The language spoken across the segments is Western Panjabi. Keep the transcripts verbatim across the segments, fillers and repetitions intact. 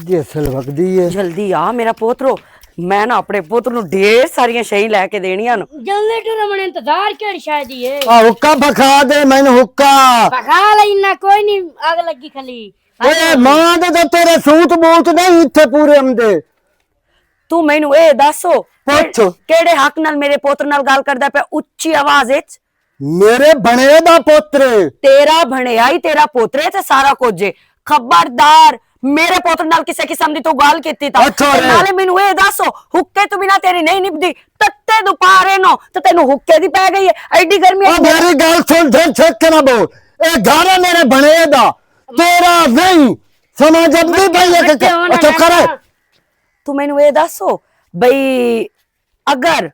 جسل وگدی ہے۔ جلدی آ میرا پوترو، میں نا اپنے پوتر نوں ڈھیر ساریاں شیاں لے کے دینیاں نو۔ جنریٹر من انتظار کیڑی شاید ہی ہے؟ آ حکا بکھا دے مینوں حکا۔ بکھا لے، انہاں کوئی نہیں، اگ لگی کھلی۔ اے ماں دے تے تیرے سوت بوت نہیں اتھے پورے ہوندے۔ تو مینوں اے دسو، پوچھ۔ کیڑے حق نال میرے پوتر نال گل کردا پیا اچھی آواز وچ؟ میرے بنے دا پوتر۔ تیرا بنیا ہی تیرا پوتر ہے تے سارا کچھ ہے۔ خبردار، میرے پوتر نال کسے قسم دی تو گل کیتی تا۔ اچھا تے رے۔ نالے مینوں اے دسو، حکے تو بنا تیری نہیں نبدی۔ تتے دوپہرے نو تے تینوں حکے دی پے گئی ہے۔ ایڈی گرمی او ہے۔ میری گل سن، دھن چھک کے نہ بول۔ اے گھر ہے میرے بنے دا، تیرا نہیں۔ سمجھ اب نہیں پئی ہے کہ اچھا کرے۔ تو مینوں اے دسو بھئی، اگر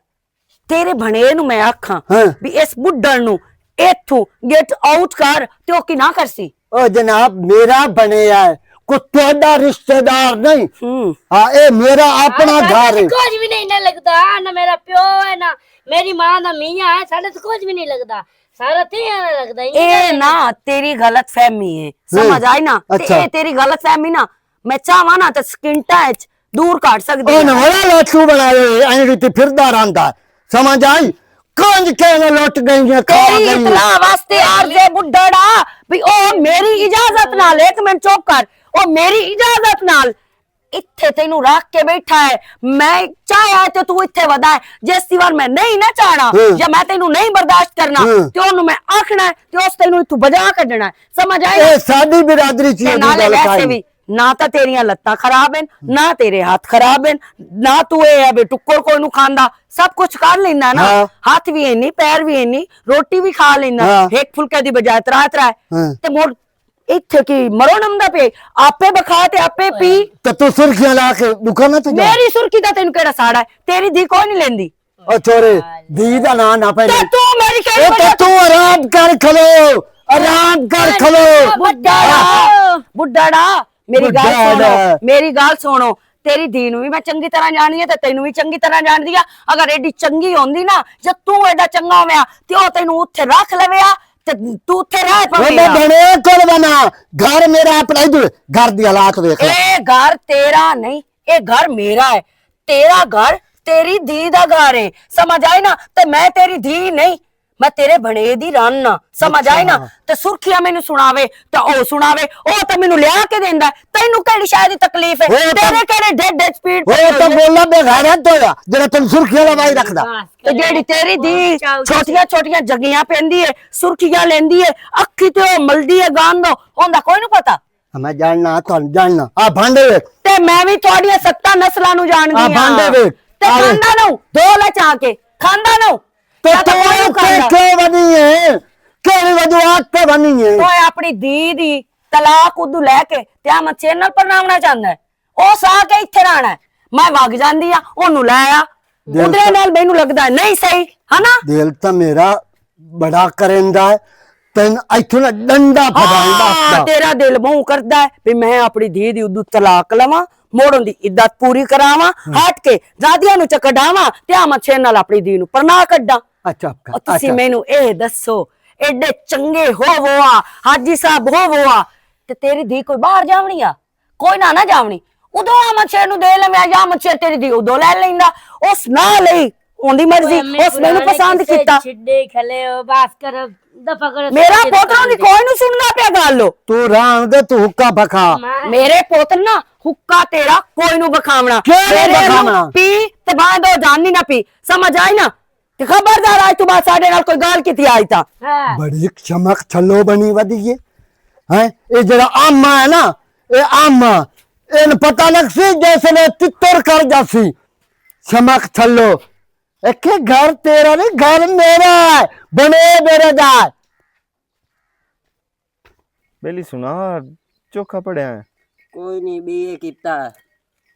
تیرے بھنے نو میں آکھاں ہاں۔ بھی اس بڈھڑ نو ایتھوں گیٹ آؤٹ کر، تے او کی نہ کرسی؟ او جناب، میرا بھنے آ، کوئی تہاڈا رشتہ دار نہیں۔ ہوں۔ ہاں، اے میرا اپنا گھر ہے۔ کچھ بھی نہیں نہ لگدا، نہ میرا پیو ہے، نہ میری ماں دا میاں ہے، ساڈے تو کچھ بھی نہیں لگدا۔ سارا تے ایویں لگدا ہی نہیں اے۔ نہ، تیری غلط فہمی ہے، ہوں۔ سمجھ آئی نا؟ تے اچھا۔ اے تیری غلط فہمی نا، میں چاہواں نا تے سکنٹاں وچ دور کر سکدی او ہاں۔ نوڑا لاتو بنائے، این ریتی پھردا رہندا۔ سمجھ آئی؟ کنج کے نہ لٹ گئی ہے، کھا تیری گئی ہے۔ اطلاع واسطے عارضے بڈھڑا، بھی او میری اجازت نال، ایک منٹ چپ کر، او میری اجازت نال اتھے تینوں رکھ کے بیٹھا ہے۔ میں چاہیا تے تو اتھے ودا ہے، جس دی وار میں نہیں نہ چاہنا ہاں۔ یا میں تینوں نہیں برداشت کرنا ہاں۔ تے اونوں میں آکھنا ہے تے اس تینوں اتھوں بجا کڈنا ہے۔ سمجھ آئی؟ اے ساڈی برادری چ تے ایہہ نالے گل ویسے کائی۔ وی نہ تاں تیریاں لتاں خراب ہن، نہ تیرے ہتھ خراب ہن، نہ تو اے ہے بے ٹکر کوئی نوں کھاندا، سب کچھ کر لیندا نا۔ ہاں۔ ہتھ وی اینی، پیر وی اینی، روٹی وی کھا لیندا، ہاں۔ ایک پھلکے دی بجائے ترا ترا ہے۔ ہاں۔ تے مڑ ایتھے کی مرو نمدا پے، آپے بکھا تے آپے پی۔ تے تو سرخیاں لا کے دکھا نہ تجا۔ میری سرخی دا تینوں کیڑا ساڑا ہے؟ تیری دی کوئی نہیں لیندی۔ او چھوڑے، دی دا نام نہ پے تے لے۔ تو میری کیڑی اے تے وجہ تو آرام کر کھلو، آرام کر کھلو۔ بڈھڑا، بڈھڑا، میری گل بڈھڑا۔ سنو، میری گل سنو۔ تیری دی نوں وی میں چنگی طرح جاننی ہے تے تینوں وی چنگی طرح جاننی ہے۔ اگر ایڈی چنگی ہوندی نا، جے تو ایڈا چنگا ہویا تے او تینوں اتھے رکھ لویا تے تو اتھے رہ پوے۔ میں بنے کول بنا، گھر میرا اپنا، ادھر گھر دی حالات ویکھ لے۔ اے گھر تیرا نہیں، اے گھر میرا ہے۔ تیرا گھر، تیری دھی دا گھر ہے۔ سمجھ آئی نا؟ تے میں تیری دھی نہیں، میں تیرے بنے دی رن نہ۔ سمجھ آئی نا؟ اچھا۔ تے سرخیاں مینوں سناوے، تے او سناوے، او تے مینوں لیا کے دیندا ہے۔ تینوں کیڑی شے دی تکلیف ہے؟ او تے تیرے کیڑے ڈیڈ ڈیڈ سپیڈ او تے بولا بے غیرت ہویا، جڑا تینوں سرخیاں دا وائی رکھدا۔ تے جیڑی تیری دی چھوٹیاں چھوٹیاں جگیاں پیندی ہے، سرخیاں لیندی ہے، اکھی تے او ملدی ہے گند، اوندا کوئی نوں پتا۔ میں جاننا، تہانوں جاننا۔ آ بھانڈے ویکھ۔ تے میں وی تہاڈیاں ستاں نسلاں نوں جاننی آ۔ بھانڈے ویکھ۔ تے آ ویکھ۔ کھاندا نو، دو لے چا کے کھاندا نو۔ تے تو کوئی نوں تے کھاندا۔ کیوں بنی ہے؟ کیڑی وجوہات تے بنی ہے؟ تو اپنی دی دی طلاق ادو لے کے تے احمد شیر نال پرناونا چاہندا ہے۔ او سا کے اتھے رہنا ہے۔ میں وگ جاندی آ، اونوں لے آ۔ ادھرے نال مینوں لگدا ہے نہیں صحیح، ہے نا؟ دل تاں میرا بڑا کریندا ہے، تین ایتھوں نہ ڈنڈا پھڑائی واسطے۔ تیرا دل بہوں کردا ہے بھی میں اپنی دھی دی ادو طلاق لواں، موڑن دی عدت پوری کراواں، ہٹ کے زادیاں نوں چکڈاواں تے آواں چھے نال اپنی دھی نوں پرنا کڈاں۔ اچھا، او تسی مینوں اے دسو، ایڈے چنگے ہو ووا، حاجی صاحب ہو ووا، تے تیری دھی کوئی باہر جاونی آ؟ کوئی نہ نہ جاونی۔ ادو آمد شیر نوں دے لویا یا آمد شیر تیری دی ادو لے لیندا۔ اس نہ لئی، اوندی مرضی، اس مینوں پسند کیتا۔ چھڈے کھلے ہو، بس کرو، دفع کرو۔ میرا پوتر دی کوئی نوں سننا پیا گل۔ تو ران دے، تو حکا بکھا۔ میرے پوتر نا حکا تیرا کوئی نوں بکھاونا۔ کیوں نہیں بکھاونا؟ پی تے بھاویں دو جان نہیں نہ پی۔ سمجھ آئی نا؟ تے خبردار، اج تو بعد ساڈے نال کوئی گل کیتی آئی تاں۔ بڑی چمک چھلو بنی ودی ہے۔ ہیں؟ اے جڑا آما ہے نا، اے آما، این پتہ لگ سی جیسے میں تتر کر جاسی۔ چمک چھلو۔ اکھے گھر تیرا نہیں، گھر میرا ہے۔ بنے میرے دا۔ بیلی سنا، چوکھا پڑھیا ہے؟ کوئی نہیں، بی اے کیتا۔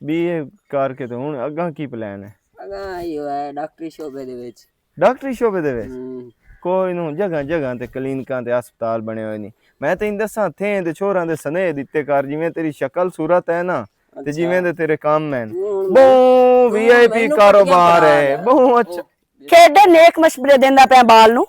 بی اے کر کے تے ہن اگاں کی پلان ہے؟ اگاں ایہو ہے، ڈاکٹری شعبے دے وچ۔ ڈاکٹری شعبے دے وچ؟ ہوں۔ کوئی نو، جگہ جگہ تے کلینکاں تے ہسپتال بنے ہوئے نی۔ میں تینوں دساں، تھیں تے چھوراں دے سنے دتے کر، جویں تیری شکل صورت ہے نا، تے اچھا۔ جویں دے تیرے کام ہیں۔ ہوں، بہوں وی آئی پی کاروبار ہے، بہوں اچھا۔ کھیڈے نیک مشورے دیندا پیا بال نو۔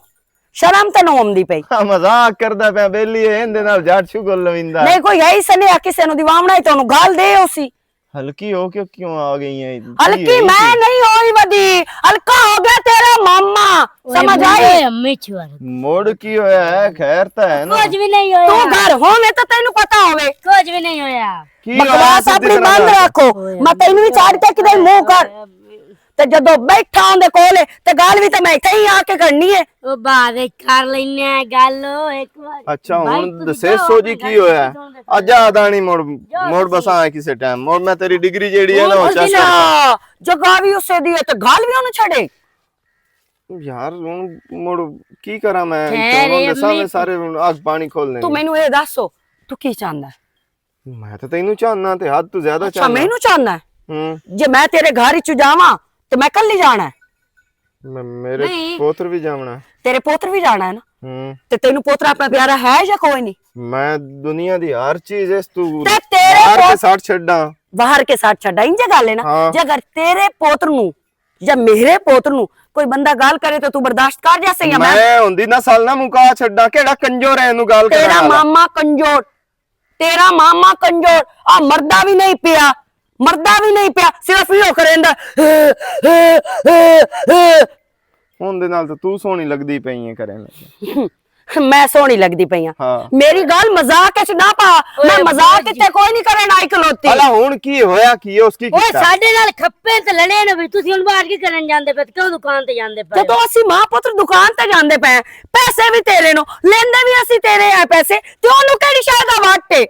شرم تے نہ آمدی پئی۔ ہاں، مذاق کردا پیا، بیلی ہے، ایندے نال جٹ شگل لویندا۔ نہیں، کوئی ہے ہی سنیا کسے نوں دیواونا ہے تے اونوں گل دے اسی۔ ہلکی ہو کے کیوں آ گئی ہیں؟ ہلکی میں نہیں ہوئی ودی، ہلکا ہو گیا تیرا ماما۔ اوئے سمجھ آئی؟ مڑ کی ہویا ہے؟ خیر تا ہے نا؟ کچھ بھی نہیں ہویا۔ تو گھر ہوویں تو تینوں پتا ہووے۔ کچھ بھی نہیں ہویا۔ بکواس اپنی بند رکھو۔ میں تینوں بھی چھڈ کے کدے منہ کر۔ تے جدوں بیٹھا اوندے کول، تے گل وی تے میں اتھے ہی آ کے کرنی ہے۔ او بعد وچ کر لینے آ گل، او ایک وار۔ اچھا، ہن دسے سو جی کی ہویا ہے؟ اجا آدانی مڑ، مڑ بساں ہے کسے ٹائم۔ مڑ میں تیری ڈگری جیڑی ہے نا، او چیک کرتا۔ جگہ وی اسے دی ہے تے گل وی اونوں چھڑے۔ یار، ہن مڑ کی کراں میں؟ خیر، ہن دساں میں سارے ہن اگ پانی کھول لیں۔ تو مینوں اے دسو، تو کی چاہندا ہے؟ میں تے تینوں چاہنا تے حد تو زیادہ اچھا، چاہنا۔ مینوں چاہنا ہے؟ ہوں۔ جے میں تیرے گھر وچ جاواں تے میں کلی جانا ہے؟ میں، میرے نہیں۔ پوتر بھی جاونا ہے۔ تیرے پوتر بھی جانا ہے نا؟ ہوں۔ تے تینوں پوتر اپنا پیارا ہے یا کوئی نہیں؟ میں دنیا دی ہر چیز اس تو تے تیرے باہر کے پوت-، ساٹھ چھڈاں۔ باہر کے ساٹھ چھڈاں، انجے گل ہے نا؟ ہاں۔ جے اگر تیرے پوتر نو یا میرے پوتر نو کوئی بندہ گل کرے تے تو برداشت کر جاسے یا میں؟ میں ہوندی نسل نہ مکا چھڈاں، کیڑا کنجور ہے اینوں گل کرن تیرا والا؟ ماما کنجور۔ تیرا ماما کنجور، آ مردا بھی نہیں پیا، مردا بھی نہیں پیا، صرف یہ کریندا۔ ہن دے نال تے تو سونی لگدی پئی ہے کرن لگی۔ میں سونی لگدی پئی ہاں۔ ہاں۔ میری گل مذاق وچ نہ پا، میں مذاق تے کوئی نہیں کرن آئی کلوتی۔ بھلا ہن کی ہویا، کی اس کی اوئے کیتا؟ ساڈے نال کھپے تے لڑے نے بھی، تسی ہن باہر کی کرن جاندے پے، کیوں دکان تے جاندے پے؟ تے تو اسی ماں پتر دکان تے جاندے پے، پیسے بھی تیرے نو، لیندے بھی اسی تیرے آ پیسے، تے اونوں کیڑی شے دا وٹ ہے؟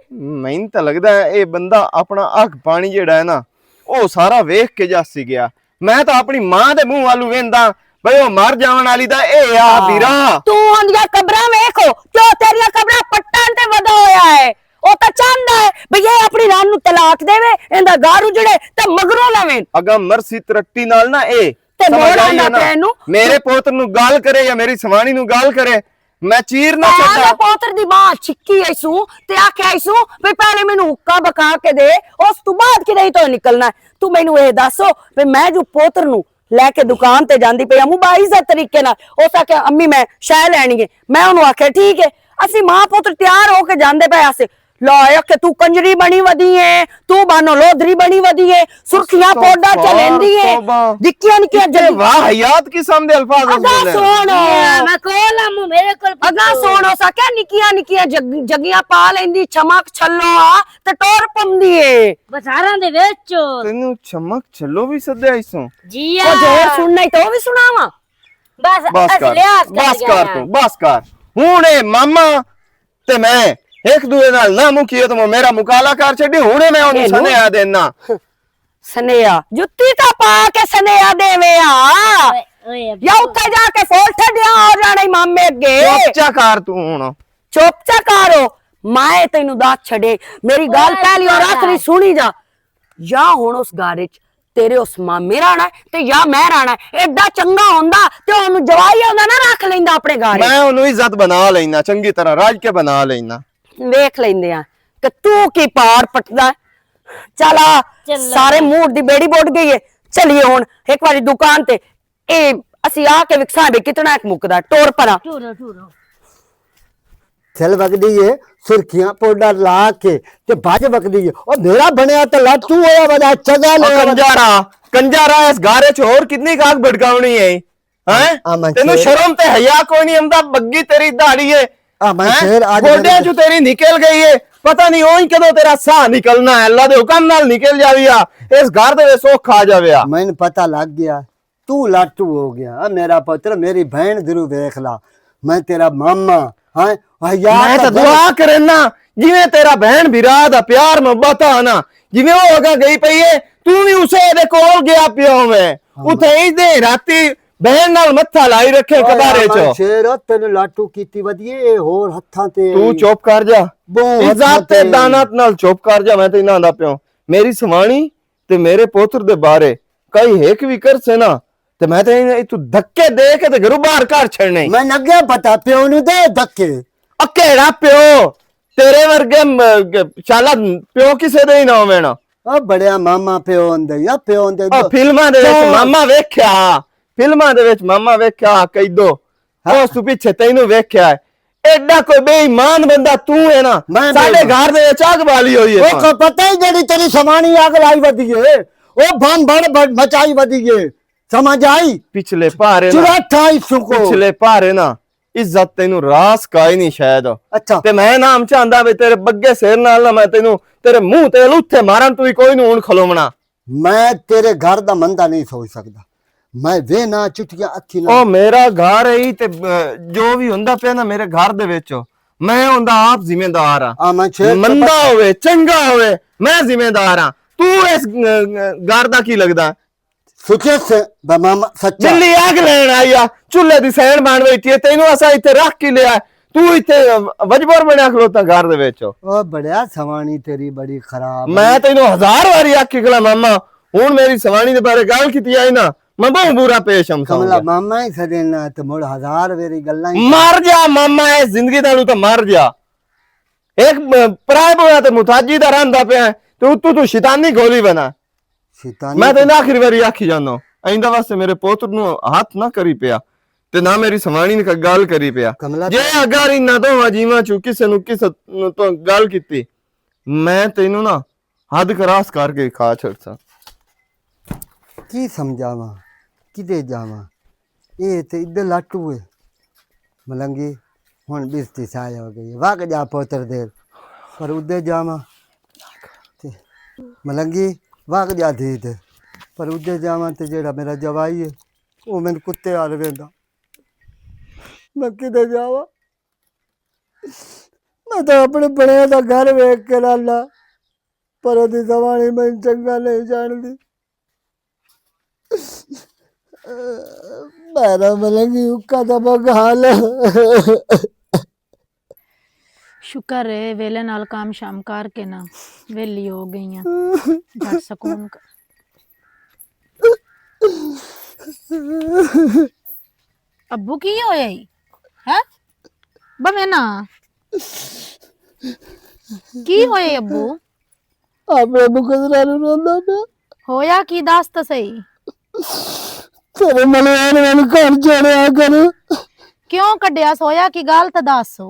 مینوں تاں لگدا ہے، اے بندہ اپنا اگ پانی جیڑا ہے نا، او سارا ویکھ کے جاسی گیا۔ میں تاں اپنی ماں دے منہ والوں ویندا، بھئی او مر جاون والی دا اے آ بیرا۔ تو اوندیاں قبراں ویکھو، تے او تیریاں قبراں پٹن تے ودا ہویا ہے۔ او تاں چاہندا ہے بھئی اے اپنی رن نوں طلاق دے وے، ایندا گھر اجڑے تے مگروں لویں۔ اگاں مرسی ترٹی نال نہ اے، تے سمجھ موڑ آئی آندا ہے نا؟ پیا اینوں۔ میرے پوتر نوں گل کرے یا میری سوانی نوں گل کرے، میں چیر نہ میں چھڈا۔ آندے پوتر دی ماں چھکی آئی سوں تے آکھیا آئی سوں بھی پہلے مینوں حقہ بکا کے دے، اس تو بعد کدے ہی تو نکلنا ہے۔ تو مینوں اے دسو بھی میں جو پوتر نوں لے کے دکان تے جاندی پئی ہاں مباحثہ طریقے نال، اس آکھیا امی میں شے لینی ہے۔ میں انہوں آکھیا ٹھیک ہے۔ اسی ماں پوتر تیار ہو کے جاندے پئے آسے، لا آیا کہ تو کنجری بنی ودی ہے، تو بانو لودری بنی ودی ہے، سرخیاں پوڈا چلیندی ہے، توبہ۔ نکیاں نکیاں اتنے جگی واہ حیات قسم دے الفاظ اس اگا بولے۔ سوہن۔ میں کول آموں، میرے کول اگا پوچھو۔ سوہن، اس آکھیا نکیاں نکیاں جگ-، جگیاں پا لیندی، چمک چھلو آ تے ٹور پمدی ہے۔ بازاراں دے وچ۔ تینوں چمک چھلو بھی سدیا اس سوں؟ جی او جو ہور ہاں۔ سننا ہی تو او بھی سناواں۔ بس، بس بس کر، لحاظ کر بس کر گیا۔ تو، بس کر۔ ہن اے ماما تے میں ایک دوے نال نہ مکیے تو میرا مکالا کر چھڈی، ہن میں اونوں اے نو سنیہا دینا۔ سنیہا؟ جُتی تا پا کے سنیہا دیوے آ۔ اوئے، اوئے ابو۔ یا اتھے جا کے فول ٹھڈیاں ہو جانا ای مامے اگے۔ چپ چا کر تو ہن۔ چپ چا کر او۔ مائے تینوں دس چھڈے۔ میری گل اوئے پہلی اور اللہ۔ آخری سنی جا۔ یا ہن اس گھر وچ تیرے اس مامے رانا ہے تے یا میں رانا ہے۔ ایڈا چنگا ہوندا تے اونوں جوائی ہوندا نہ رکھ لیندا اپنے گھر۔ میں اونوں عزت بنا لینا، چنگی طرح رج کے بنا لینا۔ ویکھ لیندے آں کہ تو کی پار پٹدا ہے۔ چل آ، چلو۔ سارے موڈ دی بیڑی بوٹ گئی ہے۔ چلیے ہن ایک واری دکان تے اے اسی آ کے وکساں بے کتنا ایک مکدا ٹور پرا۔ ٹورو، ٹورو۔ چل وگدی ہے، سرخیاں پاؤڈر لا کے تے بھج وگدی ہے۔ او میرا بنیا تے لٹو ہویا ودا چگا او لے کنجارا، کنجارا اس گھر وچ ہور کتنی کاک بھڑکاونی ہے؟ ہیں؟ آ من تینوں شیر۔ شرم تے حیا کوئی نہیں آندا، بگی تیری داڑھی ہے۔ آ من ہیں؟ شیر، آج گوڈیاں میرے چوں تیری نکل گئی ہے، پتہ نہیں اوہی کدوں تیرا ساہ نکلنا ہے، اللہ دے حکم نال نکل جاوی آ، اس گھر دے وچ سوکھ آ جاوے آ۔ مینوں پتہ لگ گیا۔ تو لاٹو ہو گیا۔ آ میرا پتر، میری بہن درو ویکھ لا۔ میں تیرا ماما ہاں۔ حیا میں تے تے دعا کرنا، جویں تیرا بہن بھرا دا پیار محبت آ نا، جویں او اگاں گئی پئی ہے، تو وی اسے دے کول گیا پیا ہوویں۔ ہاں۔ اتھے ہی دے راتی بہن نال متھا لائی رکھے اوئے قبارے چ۔ شیر، تینوں لاٹو کیتی ودیے، اے ہور ہتھاں تے تو چپ کر جا۔ بہوں ہتھاں عزت تے تے۔ دانت نال چپ کر جا، میں تے انہاں دا پیو۔ میری سوانی تے میرے پوتر دے بارے کئی ہک وی کرسے نا، تے میں تے اتھوں دھکے دے کے تے گھروں باہر کر چھڑنے۔ میں لگیا پتا پیو نوں دے دھکے۔ او کیڑا پیو؟ تیرے ورگے، م، گ-، شالا پیو کسے دے ہی نہ ہووے نا۔ او بڑیا ماما پیو ہوندے یا پیو ہوندے او دو۔ فلماں دے وچ کیوں؟ ماما ویکھیا، فلماں دے وچ ماما ویکھیا کئی دو۔ اس تو پیچھے تینوں ویکھیا ہے۔ ایڈا کوئی بے ایمان بندہ تو ہے نا۔ میں ساڈے بے ایمان۔ گھر دے وچ اگ بالی ہوئی ہے او تاں۔ کو پتہ ہی جڑی تیری سمانی اگ لائی ودی ہے، او بم بڑ بڑ مچائی ودی ہے۔ سمجھ آئی؟ پچھلے پارے نا۔ چڑا تھا اس کو۔ پچھلے پارے نا۔ عزت تینوں راس کائی نہیں شاید۔ اچھا۔ تے میں نام چاہندا وے تیرے بگے سر نال نہ میں تینوں تیرے منہ تے لوتھے مارن تو ہی کوئی نوں ہن کھلوونا۔ میں تیرے گھر دا مندا نہیں سوچ سکدا۔ میں وے نہ چٹیاں اکھی نہ۔ او میرا گھر ہے تے، اہ، جو بھی ہوندا پیا نا میرے گھر دے وچ، میں ہوندا آپ ذمہ دار ہاں۔ آ، میں شیر تے مندا ہوئے، چنگا ہوئے، میں ذمہ دار ہاں۔ تو اس، اہ، گھر دا کی لگدا؟ سچے سے، بے ماما، سچا۔ دلی اگ لین آئی آ، چولہے دی سین بن بیٹھی ہے، تینوں اساں ایتھے رکھ کے لیا ہے۔ تو ایتھے وجبر بنیا کھلوتا گھر دے وچ۔ او بڑیا سوانی تیری بڑی خراب ہے۔ میں تینوں ہزار واری آکھی کھلا ماما، ہن میری سوانی دے بارے گل کیتی آئی نا، میں بہت برا پیش ہم کملا سمجھا۔ ماما ہی سدے نا تے مڑ ہزار واری گلاں ہی مر جا ماما، اے زندگی نالوں تے مر جا۔ ایک، ب-، پرائے بویا تے متاجی دا رہندا پیا ہے، تے اتوں تو شیطانی گولی بنا۔ شیطانی میں تینوں آخری واری آکھی جانا، آئندہ واسطے میرے پوتر نوں ہاتھ نہ کری پیا، تے نہ میری سوانی نال گل کری پیا۔ کملا جے اگر انہاں دوواں جیواں چوں کسے نوں کسے نوں تو گل کیتی، میں تینوں نا حد کراس کر کے کھا چھڑساں۔ کی سمجھاواں؟ کدے جاواں؟ اے تے ادھر لاٹو ہے۔ ملنگی، ہن بستی سایا ہو گئی ہے۔ واگ جا پوتر دیر۔ پر ادھر جاواں۔ تے ملنگی، واگ جا دھی دے۔ پر ادھر جاواں تے جیڑا میرا جوائی ہے، او مینوں کتے آل ویندا۔ میں کدے جاواں؟ میں تاں اپنے بڑے دا گھر ویکھ کے لالا، پر اودی زبانی میں چنگا نہیں جاندی۔ میرا ملنگی اکا دا بگال۔ شکر ہے، ویلے نال کام شام کر کے نا، ویلی ہو گئی ہاں۔ جٹ سکون کر۔ ابو کی ہویا ای؟ ہیں؟ بوے نا۔ کی ہویا ای ابو؟ اپنے مقدرہ نوں روندا پیا۔ ہویا کی؟ دس تاں صحیح۔ تیرے ملوان مینوں گھر چھوڑیا کر۔ کیوں کڈیا؟ سویا کی گل تاں دس۔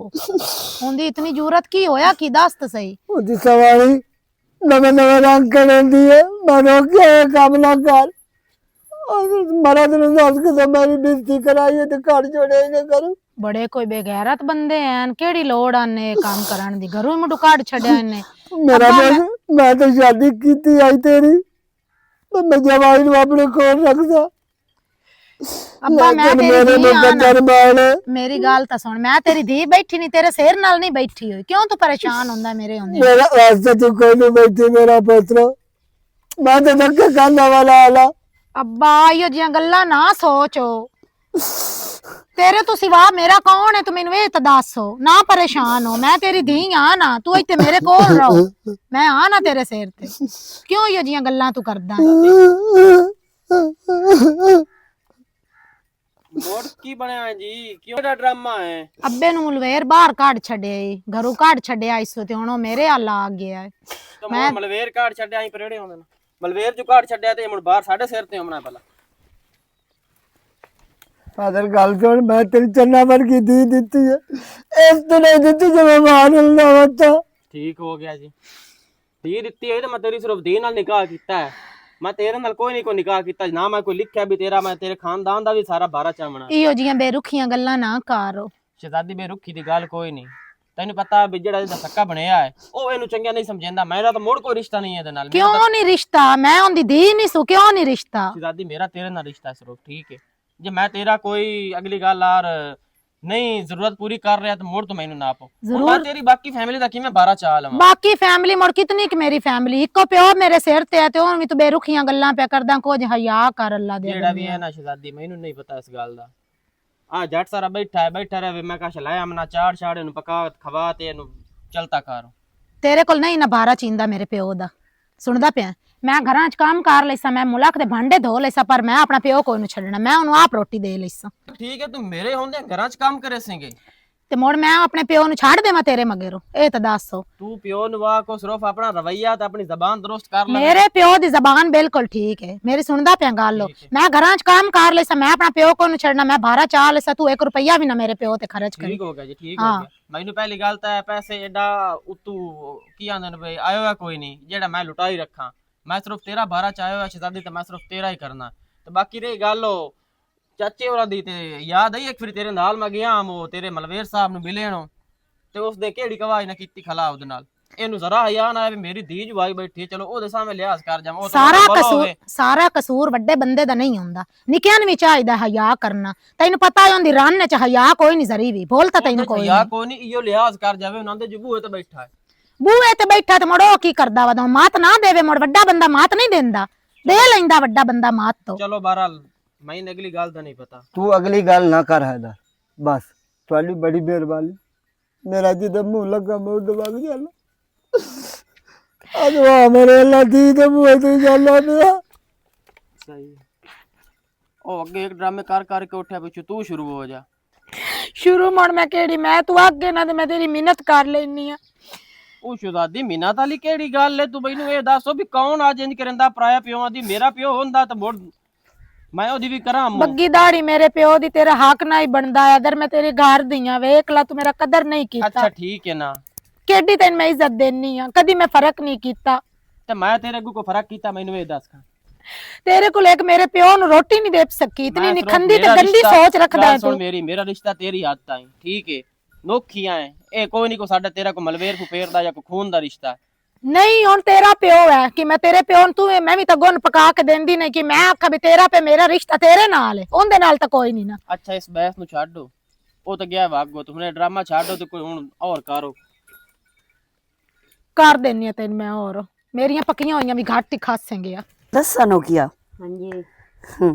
ہوندی اتنی ضرورت کی؟ ہویا کی؟ دس تاں صحیح۔ اودی سواری نویں نویں رنگ کریندی ہے، میں روکیا اے کم نہ کر۔ مرد نوں دس کے تے میری بےزتی کرائی ہے تے گھر چھوڑیا ہی نہ کروں۔ بڑے کوئی بے غیرت بندے ہیں، کیڑی لوڑ آنے کام کرن دی؟ گھروں ہی منڈو کاٹ چھڈیا انہیں۔ میرا ابا، میں، میں تو شادی کیتی آئی تیری، میں جوائی نوں اپنے کول رکھدا۔ ابا، میں لیکن تیری میرے دھی نوں ہاں نا۔ بچن مال۔ میری گل تاں سن، میں تیری دھی بیٹھی نہیں، تیرے سر نال نہیں بیٹھی ہوئی۔ کیوں تو پریشان ہوندا میرے ہوندے؟ میرا واسطے تو کوئی نہیں بیٹھی، میرا پوترا۔ میں تو دکے کھانا والا آلا۔ ابا، ایہو جیاں گلاں نہ سوچو۔ تیرے تو سوا میرا کون ہے؟ تو مینوں اے تے دس ہو، نہ پریشان ہو۔ میں تیری دھی ہاں نا، تو ایتھے میرے کول رہو۔ میں ہاں نا تیرے سر تے۔ کیوں ایہو جیاں گلاں تو کردا ہے؟ موڑ کی بنیا ہے جی؟ کیوں دا ڈرامہ ہے؟ ابے نوں ملویر باہر کاٹ چھڈیا ای، گھروں کاٹ چھڈیا اس تے ہن او میرے حال آ گیا ہے۔ تو میں ملویر کاٹ چھڈیا ای پرےڑے ہوندے نے۔ ملویر جو کاٹ چھڈیا تے ہن باہر ساڈے سر تے ہونا پہلا۔ فادر، گل سن، میں تیری چنا ورگی دھی دتی ہے، اس تو نہیں دتی جو میں مار لنا ہوتا۔ ٹھیک ہو گیا جی۔ دھی دتی ہے تے میں تیری صرف دھی نال نکاح کیتا ہے۔ میں تیرے نال کوئی نہیں، کوئی نکاح کیتا، نہ میں کوئی لکھیا بھی تیرا، میں تیرے خاندان دا بھی سارا بارہ چاونا۔ ایہو جیاں بے رخیاں گلاں نہ کرو۔ شہزادی، بے رخی دی گل کوئی نہیں۔ تینوں پتہ ہے بھی جڑا ایہدا سکا بنیا ہے، او اینوں چنگا نہیں سمجھیندا۔ میرا تو مڑ کوئی رشتہ نہیں ہے ایہدے نال۔ میرا کیوں تو نہیں رشتہ؟ میں اوندی دھی نہیں سو، کیوں نہیں رشتہ؟ شہزادی، میرا تیرے نال رشتہ ہے صرف، ٹھیک ہے؟ جے میں تیرا کوئی اگلی گل آر نہیں ضرورت پوری کر رہا تے مڑ تو مینوں نہ پو۔ ضرور۔ میں تیری باقی فیملی دا کیویں بارہ چا لواں؟ باقی فیملی مڑ کتنی کہ میری فیملی، اکو پیو میرے سر تے ہے تے ہن وی تو بے رخیاں گلاں پیا کردا، کچھ حیا کر اللہ دے بندے۔ جیڑا وی ہے نا شہزادی، مینوں نہیں پتہ اس گل دا۔ آ جٹ سارا بیٹھا ہے، بیٹھا رہے، میں کہا شلایا منا چاڑ شاڑ اینوں پکا کھوا تے اینوں چلتا کر۔ تیرے کول نہیں نہ بارہ چیندا میرے پیو دا۔ سندا پیا؟ میں گھراں چ کام کر لیساں، میں ملک دے بھانڈے دھو لیساں، پر میں اپنا پیو کوئی نوں چھڈنا، میں اونوں آپ روٹی دے لیساں۔ ٹھیک ہے، تو میرے ہوندے گھراں چ کام کرے سیں گے؟ تے مڑ میں اپنے پیو نوں چھڈ دیواں تیرے مگروں؟ اے تے دس۔ تو پیو نوں آ کو صرف اپنا رویہ تے اپنی زبان درست کر لے۔ میرے پیو دی زبان بالکل ٹھیک ہے، میری سندا پیا گل ہو۔ ٹھیک ہے۔ میں گھراں چ کام کر لیسا، میں اپنا پیو کو نوں چھڈنا، میں بھارا چا لیسا، تو ایک روپیہ بھی نہ میرے پیو تے خرچ کری۔ ٹھیک ہو گیا جی، ٹھیک ہو ہاں۔ گیا۔ مینوں پہلی گل تے پیسے ایڈا اتو کی آندے نے بھائی، آیا ہوا کوئی نہیں جیڑا میں لٹائی رکھاں۔ میں صرف تیرا بارہ چاہے ہوا شہزادی، تے میں صرف تیرا ہی کرنا۔ تے باقی رہی گل او چاچے ہوراں دی، تے یاد آئی ایک پھر تیرے نال میں گیا ہاں، او تیرے ملویر صاحب نوں ملے ہوں، تے اس دے کیڑی کواہی نہ کیتی کھلا اودے نال۔ اینوں ذرا حیا نہ آوے، میری دھی جو آئی بیٹھی ہے، چلو اودے سامنے لحاظ کر جاواں، او تے سارا بڑا قصور ہوئے۔ سارا قصور وڈے بندے دا نہیں ہوندا، نکیاں نوں وی چاہیدا حیا کرنا۔ تینوں پتہ ہے اوندی رن وچ حیا کوئی نہیں، ذری وی بول تاں تینوں کوئی حیا نہیں۔ کوئی نہیں، ایہو لحاظ کر جاوے، انہاں دے جو بوئے تے بیٹھا ہے۔ بوئے تے بیٹھا تے مڑو کی کردا وا؟ مات نہ دیوے، مڑ وڈا بندہ مات نہیں دیندا، دے لیندا وڈا بندہ مات تو۔ چلو بہرحال، میں اگلی گل دا نہیں پتا۔ تو اگلی گل نہ کر حیدر، بس، تہاڈی بڑی مہربانی۔ میرا جدے منہ لگا میں ادھر وگ جانا۔ اج واہ میرے اللہ دی دے منہ تے جانا پیا۔ صحیح۔ او اگے ایک ڈرامے کر کر کے اٹھیا، پچھو تو شروع ہو جا۔ شروع مڑ میں کیڑی، میں تو اگے نہ تے میں تیری منت کر لینی آ۔ او شہزادی، منت والی کیڑی گل ہے؟ تو مینوں اے دس او بھی کون اج انج کریندا پرایا پیواں دی؟ میرا پیو ہوندا تے مڑ میں اودی وی کراں مو۔ بگی داڑھی میرے پیو دی تیرا حق نہ ہی بندا ہے۔ اگر میں تیرے گھر دی آں، ویکھ لا، تو میرا قدر نہیں کیتا۔ اچھا، ٹھیک ہے نا۔ کیڈی تین میں عزت دینی آں، کدی میں فرق نہیں کیتا۔ تے میں تیرے اگوں کوئی فرق کیتا، مینوں اے دس کھاں۔ تیرے کول ایک میرے پیو نوں روٹی نہیں دے سکی، اتنی میں صرف نکھندی تے میرا گندی رشتہ، سوچ رکھدا گل ہے تو۔ سن میری، میرا رشتہ تیری حد تائیں، ٹھیک ہے؟ نوکھی آئیں۔ اے کوئی نہیں، کوئی ساڈا تیرا کوئی ملویر پھپھیر دا یا کوئی خون دا رشتہ ہے۔ نہیں، ہن تیرا پیو ہے کہ میں تیرے پیو نوں، تو میں بھی تاں گن پکا کے دیندی نہیں کہ میں آکھاں بھی تیرا پہ میرا رشتہ تیرے نال ہے، اوندے نال تاں کوئی نہیں نا۔ اچھا، اس بحث نوں چھڈ دو، او تاں گیا وگ گو، تم نے ڈرامہ چھڈ دو تے کوئی ہن اور کرو۔ کر دینی آ تین میں اور، میریاں پکیاں ہوئیاں بھی گھٹ ہی کھاسیں گیا۔ دساں نو کیا؟ ہاں جی۔ ہم،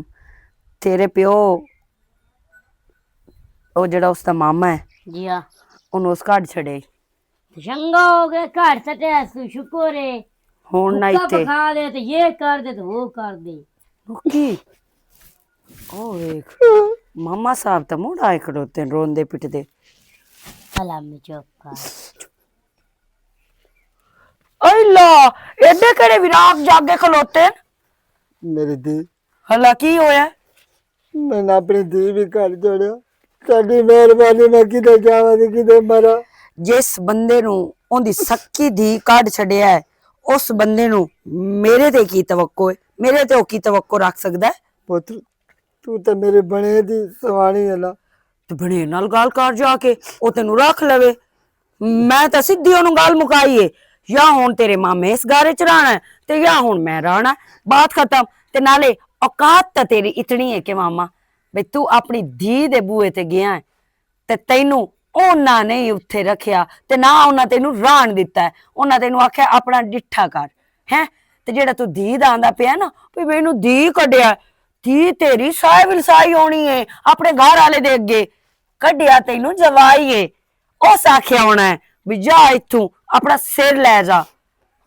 تیرے پیو، او جڑا اس دا ماما ہے، جی ہاں۔ اونوں اس گھر چھڈے۔ چنگا ہو گیا، گھر سٹیا سو، شکر ہے۔ ہن نہ حکا ایتھے پکا دے تے یہ کر دے تے وہ کر دے۔ رکی۔ او ویکھ، ماما صاحب تاں مڑ آئے کھڑوتے نے، روندے پٹدے۔ سلام میں چپ کر۔ اے اللہ، ایڈے کڑے وراق جاگے کھلوتے نے؟ میری دھی۔ ہلا کی ہویا؟ میں نہ اپنی دھی بھی گھر جوڑیا۔ تہاڈی مہربانی، میں کدے جاواں تے کدے مراں۔ جس بندے نوں اوندی سکی دھی کڈ چھڈیا ہے، اس بندے نوں میرے تے کی توقع ہے؟ میرے تے او کی توقع رکھ سکدا ہے؟ پتر، تو تے میرے بنے دی سوانی ہے نا۔ تے بنے نال گل کر جا کے، او تینوں رکھ لوے۔ میں تاں سدھی اونوں گل مکائی ہے، یا ہن تیرے مامے اس گھر وچ رہنا ہے تے یا ہن میں رہنا ہے۔ بات ختم۔ تے نالے اوقات تاں تیری اتنی ہے کہ ماما، بھئی تو اپنی دھی دے بوئے تے گیا ہے تے تینوں انہاں نے ہی اتھے رکھیا تے نہ انہاں تینوں رہن دتا ہے۔ انہاں تینوں آکھیا اپنا ڈٹھا کر، ہیں؟ تے جیڑا تو دھی دا آندا پیا نا، بھئی مینوں دھی کڈیا، دھی تیری سائے ولسائی ہونی ہے اپنے گھر والے دے اگے، کڈیا تینوں جوائی ہے۔ اس آکھیا ہونا ہے بھی جا اتھوں، اپنا سر لے جا۔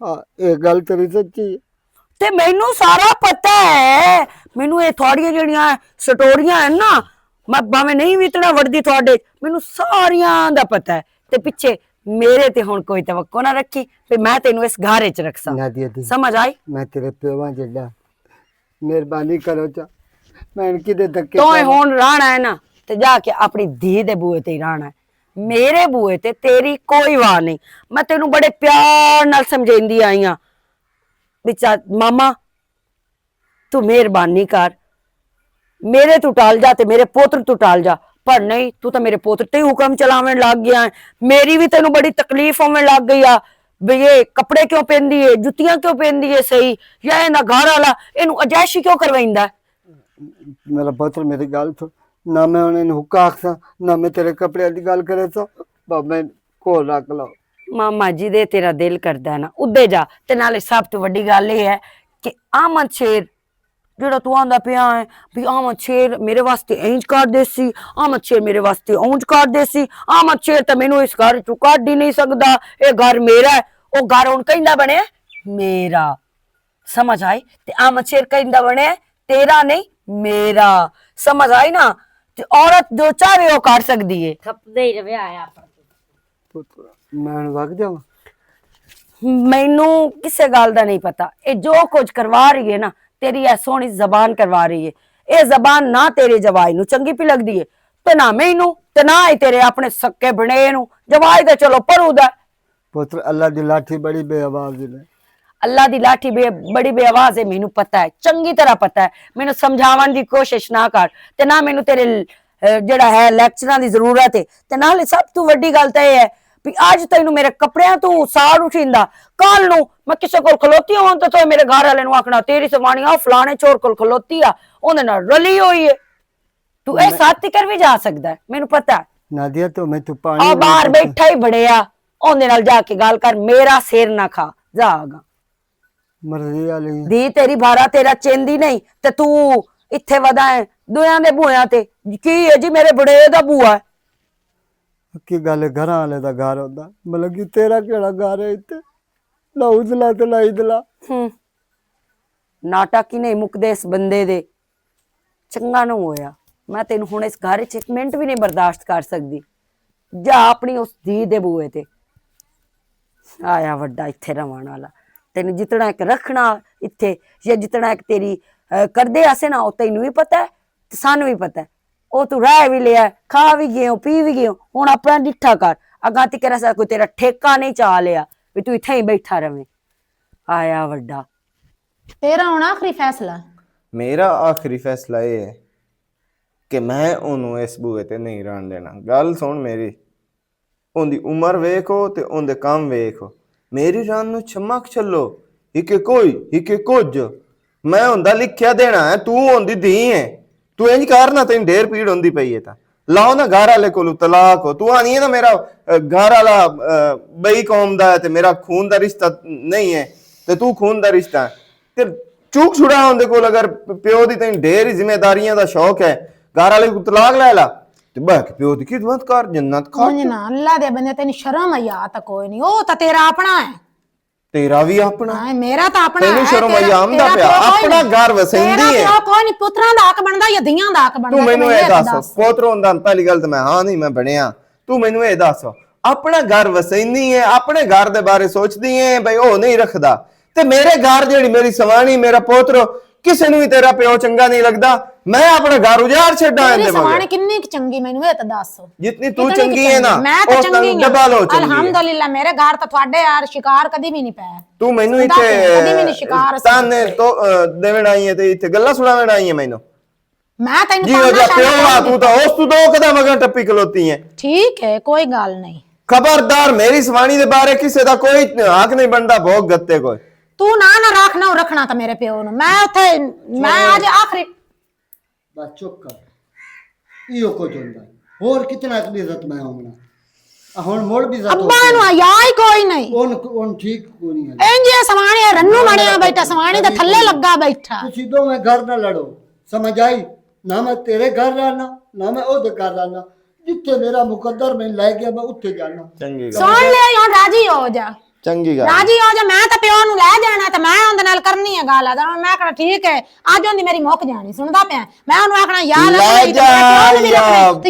ہاں، اے گل تیری سچی ہے۔ تے مینوں سارا پتہ ہے، مینوں اے تھوڑیاں جڑیاں سٹوریاں ہیں نا، میں باویں نہیں وی اتنا وڑدی تھوڑے، مینوں ساریاں دا پتہ ہے۔ تے پچھے میرے تے ہن کوئی توقع نہ رکھی تے میں تینوں اس گھر وچ رکھساں۔ نادیہ دی، سمجھ آئی؟ میں تیرے پیواں جیڈا، مہربانی کرو چا، میں ان کی دے دھکے تو اے کھاواں؟ ہن رانا ہے نا، تے جا کے اپنی دھی دے بوئے تے ہی رانا ہے۔ میرے بوئے تے تیری کوئی واہ نہیں۔ میں تینوں بڑے پیار نال سمجھیندی آئی ہاں۔ وچا ماما، تو مہربانی کر، میرے تو ٹال جا تے میرے پوتر تو ٹال جا۔ پر نہیں، تو تے میرے پوتر تے ہی حکم چلاون لگ گیا ہے۔ میری بھی تینوں بڑی تکلیف ہوون لگ گئی آ، بھی یہ کپڑے کیوں پہندی ہے، جتیاں کیوں پہندی ہے، صحیح یا اینا گھر والا اینوں اجائشی کیوں کرویندا ہے؟ میرا پوتر، میری گل سن، نہ میں انہاں نوں حکا آکھساں، نہ میں تیرے کپڑے دی گل کرے سا، بابا کول رکھ لو۔ ماما جی دے تیرا دل کردا ہے نا، ادے جا۔ تے نالے سب تو وڈی گل اے ہے کہ احمد شیر جڑا تو آندا پیا ہے بھی احمد شیر میرے واسطے اینج کر دے سی، احمد شیر میرے واسطے اونج کر دے سی، احمد شیر تے مینوں اس گھر چوں کڈ ہی نہیں سکدا، اے گھر میرا ہے۔ او گھر ہن کہندا بنے میرا۔ سمجھ آئی؟ تے احمد شیر کہندا بنے تیرا نہیں، میرا۔ سمجھ آئی نا؟ تے عورت جو چاہے وہ کر سکدی ہے۔ تھپدے ہی رہیا آیا پر۔ پتر، میں ہن وگ جاواں؟ مینوں کسے گل دا نہیں پتا۔ اے جو کچھ کروا رہی ہے نا، تیری اے سوہنی زبان کروا رہی ہے۔ اے زبان نہ تیرے جوائی نوں چنگی پی لگدی ہے، تے نہ مینوں، تے نہ ہی تیرے اپنے سکے بنے نوں۔ جوائی تے چلو پرو دا۔ پتر، اللہ دی لاٹھی بڑی بے آواز ہے۔ اللہ دی لاٹھی بے، بڑی بے آواز ہے، مینوں پتہ ہے، چنگی طرح پتہ ہے۔ مینوں سمجھاون دی کوشش نہ کر، تے نہ مینوں تیرے، اے، جڑا ہے، لیکچراں دی ضرورت ہے۔ تے نالے سب توں وڈی گل تے اے ہے بھی اج تینوں میرے کپڑیاں توں ساڑ اٹھیندا، کل نوں میں کسے کول کھلوتی ہوں تے تو میرے گھر والے نوں آکھنا، "تیری سوانی آ فلانے چھوڑ کول کھلوتی آ، اوندے نال رلی ہوئی ہے۔" تو اے میں ساتھ تکر بھی جا سکدا ہے، مینوں پتہ ہے۔ نادیا، تو میں تو پانی آ نہیں باہر پیتا۔ بیٹھا ہی بڑیا، اوندے نال جا کے گل کر، میرا سر نہ کھا، جا آگا۔ مرضی والی۔ دی تیری بارہ تیرا چیندی نہیں، تے تو اتھے ودا ہے دویاں دے بویاں تے۔ کی ہے جی، میرے بڑے دا بوا ہے۔ کی گل ہے، گھراں والے دا گھر ہوندا، مطلب کہ تیرا کیڑا گھر ہے اتھے؟ نہ ادلا تے نہ ادلا۔ ہوں۔ ناٹک ہی نہیں مکدے اس بندے دے۔ چنگا نہ ہویا، میں تینوں ہن اس گھر وچ ایک منٹ بھی نہیں برداشت کر سکدی۔ جا اپنی اس دھی دے بوئے تے۔ آیا وڈا اتھے رہن والا۔ تینوں جتنا ایک رکھنا اتھے، یا جتنا ایک تیری، اے، کردے آسے نا، او تینوں بھی پتہ ہے، تے سانوں بھی پتہ ہے۔ او تو رہ بھی لیا، کھا بھی گئے ہو، پی بھی گئے ہو، ہن اپنا ڈٹھا کر۔ اگاں تے کرا سا کوئی تیرا ٹھیکہ نہیں چا لیا، بھی تو اتھے ہی بیٹھا رہے۔ آیا وڈا۔ تیرا ہن آخری فیصلہ۔ میرا آخری فیصلہ یہ ہے کہ میں اونوں اس بوئے تے نہیں رہن دینا۔ گل سن میری، اوندی عمر ویکھو تے اوندے کم ویکھو۔ میری رن نوں چھمک چھلو، ہکے کوئی، ہکے کچھ۔ میں ہوندا لکھیا دینا ہے، تو ہوندی دھی ہے۔ تو انج کر نہ، تینوں ڈھیر پیڑ ہوندی پئی ہے تاں۔ لاؤ نا گھر والے کولوں طلاق ہو۔ تو آنی ہے نا میرا، اے، گھر والا، اے، بئی قوم دا ہے تے میرا خون دا رشتہ نہیں ہے، تے تو خون دا رشتہ ہے۔ تے چوک چھڑا ہوندے کول، اگر پیو دی تینوں ڈھیر ہی ذمہ داریاں دا شوق ہے، گھر والے کو طلاق لے لا۔ تے بہ کے پیو دی خدمت کر، جنت کھا۔ اونج نہ، اللہ دے بندے، تینوں شرم حیا تک کوئی نہیں۔ او تاں تیرا اپنا ہے۔ تیرا وی اپنا۔ ہاں، میرا تاں اپنا تینوں ہے، شرم تیرا، آئی آمدا تیرا پیا، پیو کوئی اپنا نہیں۔ گھر وسیندی تیرا ہے۔ پیو کوئی نہیں، پتراں دا حق بندا یا دھیاں دا حق بندا، توں مینوں تینوں اے اے دس۔ دس۔ پوتروں دا پہلی گل تے میں ہاں نہیں میں بنیا۔ توں مینوں اے دس، اپنا گھر وسیندی ہے، اپنے گھر دے بارے سوچدی ہے، بھئی او نہیں رکھدا۔ تے میرے گھر جیڑی میری سوانی، میرا پوتر، کسے نوں وی تیرا پیو چنگا نہیں لگدا، میں اپنا گھر اجاڑ چھڈاں تیری ایندے مگر۔ سوانی کنی کُ چنگی، مینوں اے تے دس۔ جتنی تو کتنی کُ چنگی ہے نا، میں تے اس نال چنگی ہاں۔ ڈبل ہو چنگی ہے۔ الحمدللہ، میرے گھر تے تہاڈے یار شکار کدی بھی نہیں پیا۔ تو مینوں سندا اتھے پیا، کدی بھی نہیں شکار اسی تانے کیتے۔ تو، اے، دیون آئی ہے تے اتھے گلاں سناون آئی ہے مینوں۔ میں تینوں جی، او تانا جا شانا پیو آ، نہیں تو دتا۔ اس تو دو قدم اگاں ٹپی کھلوتی ہے۔ ٹھیک ہے، کوئی گل نہیں۔ خبردار، میری سوانی دے بارے کسے دا کوئی حق نہیں بندا، بھوک گتے کوئی۔ تو نہ، نہ رکھ، نہ رکھنا تھا میرے پیو نو۔ میں اتھے، میں اج آخری بس چپ کر۔ ایہو کچھ ہوندا ہے۔ ہور کتنا عزت میں ہونا۔ آ ہن مڑ بھی عزت ابا ہوتی نو ہے۔ آیا ہی کوئی نہیں۔ ہن، ہن ٹھیک کوئی نہیں ہے۔ انج یہ سوانے رنو بنیا بیٹھا، سوانے دے تھلے لگا بیٹھا۔ تسی دوویں گھر نہ لڑو، سمجھ آئی؟ نہ میں تیرے گھر رہنا، نہ میں او دے گھر رہنا۔ جتھے میرا مقدر میں لے گیا، میں اتھے جانا۔ چنگی گل۔ سن لے، ہن راضی ہو جا۔ چنگی گل۔ راضی ہو جا، میں تے پیو نوں لے جانا تے میں اوندے نال کرنی ہے گل۔ اگر میں کہنا ٹھیک ہے، اج اوندی میری مک جانی، سندا پیا؟ میں اونوں آکھنا، یا اللہ، لے جا،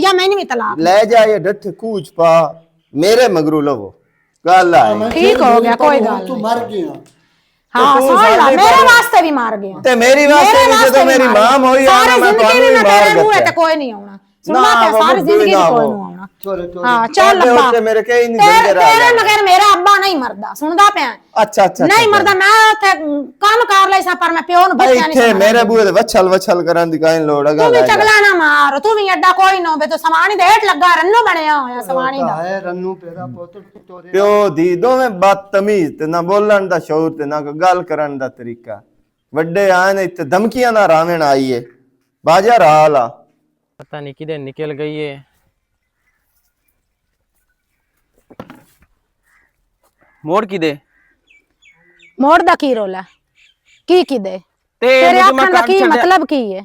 یا میں نہیں طلاق۔ لے جا، یہ ڈٹھ کوچ پا، میرے مگرو لو۔ گل آ۔ ٹھیک ہو گیا، کوئی گل نہیں۔ تو مر گیا۔ ہاں، سن لا، میرے واسطے بھی مار گیا۔ تے میری واسطے بھی، جدوں میری ماں موئی آنا، میں تانوں بھی مار گیا۔ کوئی نہیں آنا۔ سندا پیا، ساری زندگی نہ کوئی نہ آنا۔ ہاں، چل ابا۔ میرے کئی نہیں گندے رہ تیرے مگر میرا ابا نہیں مردا، سندا پیا؟ اچھا، اچھا، نہیں مردا، میں اتھے کم کر لئی سا، پر میں پیو نوں بچا نہیں۔ میرے بوئے تے وچھل وچھل کرن دی کائیں لوڑ، تو بھی چگلا نہ مار، تو بھی اڈا کوئی نہ ہوے، تو سوانی دے ہیٹ لگا، رنو بنیا ہویا سوانی دا۔ ہے رنو پیرا پتر، پیو دی دوویں بدتمیز، تے نہ بولن دا شعور، تے نہ کوئی گل کرن دا طریقہ۔ وڈے آئے نے اتھے دھمکیاں نہ راوین آئی ہے۔ باجا رالا۔ پتہ نہیں کدے نکل گئی ہے۔ موڑ کی دے؟ موڑ دا کی رولا؟ کی کی دے؟ تیرے آکھن دا کی مطلب کی ہے؟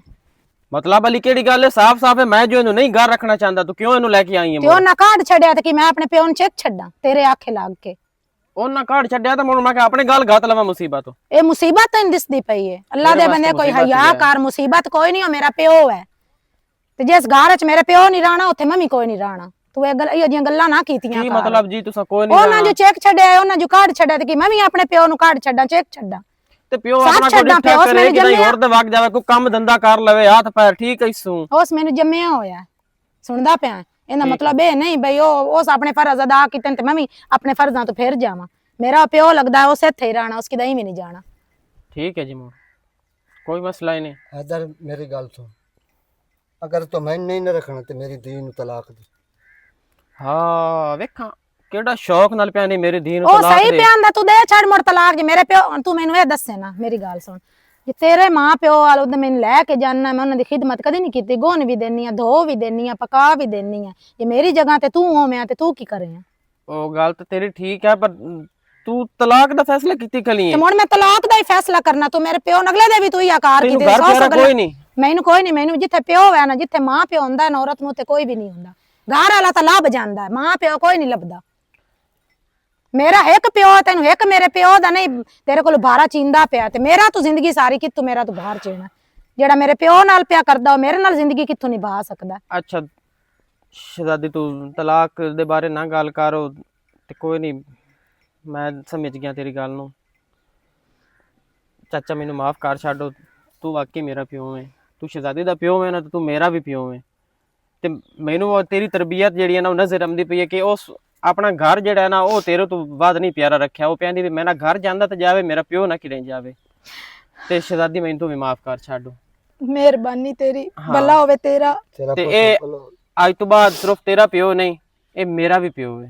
مطلب علی کیڑی گل ہے؟ صاف صاف ہے، میں جو اینوں نہیں گھر رکھنا چاہندا، تو کیوں اینوں لے کے آئی ہے؟ تے او نہ کاڈ چھڈیا تے کی میں اپنے پیو نوں چک چھڈاں تیرے آکھے لگ کے؟ او نہ کاڈ چھڈیا تے مڑ میں کہ اپنے گل گھت لواں مصیبت۔ اے مصیبت تینوں دسدی پئی ہے؟ اللہ دے بندے کوئی حیا کر، مصیبت کوئی نہیں، او میرا پیو ہے۔ تے جس گھر وچ میرے پیو نہیں رہنا، اوتھے میں وی کوئی نہیں رہنا۔ تو اے گل، ایہو جیاں گلاں نہ کیتیاں کر۔ مطلب جی، تساں کوئی نہیں، انہاں جو چیک چھڈیا ہے، انہاں جو کارڈ چھڈیا، تے کی میں وی اپنے پیو نوں کارڈ چھڈاں، چیک چھڈاں؟ تے پیو سب اپنا چھڈاں، پیو اس میرے جمیا۔ ہور دے وگ جاوے، کوئی کم دھندا کر لوے، ہاتھ پیر ٹھیک ہے سوں۔ اس مینوں جمیا ہویا ہے۔ سندا پیا ہے؟ ایندا مطلب اے نہیں بھئی او اس اپنے فرض ادا کیتے تے میں وی اپنے فرضاں تو پھر جاواں۔ میرا پیو لگدا ہے، اس اتھے ہی رہنا، اس کدے وی نہیں جانا۔ ٹھیک ہے جی ماں، کوئی مسئلہ ہی نہیں۔ حیدر، میری گل سن، اگر تو میں نہیں نہ رکھنا تے میری دھی نوں طلاق دے۔ ہاں، ویکھاں کیڑا شوق نال پیا نہیں میری دھی نوں او طلاق صحیح دے۔ پیا آندا، تو دے چھڑ مڑ طلاق۔ جے میرے پیو، تو مینوں اے دسے نا، میری گل سن، جے تیرے ماں پیو وال اودے مینوں لے کے جاننا، میں انہاں دی خدمت کدی نہیں کیتی، گون وی دینی آ، دھو وی دینی آ، پکا وی دینی آ۔ جے میری جگہ تے تو ہوویں تے تو کی کریں؟ او گل تے تیری ٹھیک ہے، پر تو طلاق دا فیصلہ کیتی کلی تے ہے؟ مڑ میں طلاق دا ہی فیصلہ کرنا، تو میرے پیو نگلے دے بھی تو ہی آکار تینوں کیتے، گھر سو پیارا سو گلے۔ کوئی نہیں؟ مینوں کوئی نہیں، مینوں جتھے پیو ہے نا، جتھے ماں پیو ہوندا ہے نا، عورت نوں تے کوئی بھی نہیں ہوندا۔ گھر والا تاں لب جاندا ہے، ماں پیو کوئی نہیں لبدا۔ میرا ایک پیو ہے، تینوں ایک میرے پیو دا نہیں، تیرے کول بارہ چیندا پیا تے میرا تو زندگی ساری کتوں میرا تو باہر چینا؟ جیڑا میرے پیو نال پیا کردا، او میرے نال زندگی کتوں نبھا سکدا؟ اچھا شہزادی، تو طلاق دے بارے نہ گل کرو تے کوئی نہیں، میں سمجھ گیا تیری گل نو۔ چاچا، مینوں معاف کر چھڈو، تو واقعی میرا پیو ہے۔ تو شہزادی دا پیو ہے نا، تو تو میرا بھی پیو ہے۔ تے مینوں او تیری تربیت جیڑی ہے نا، او نظر آندی پئی ہے کہ اس اپنا گھر جیڑا ہے نا، او تیرے تو ود نہیں پیارا رکھیا۔ او پیندی بھی میرا گھر جاندا تے جاوے، میرا پیو نہ کدے جاوے۔ تے شہزادی، مینوں تو بھی معاف کر چھڈو۔ مہربانی تیری، ہاں۔ بھلا ہوے تیرا۔ تے اے اج تو بعد صرف تیرا پیو نہیں، اے میرا بھی پیو ہے۔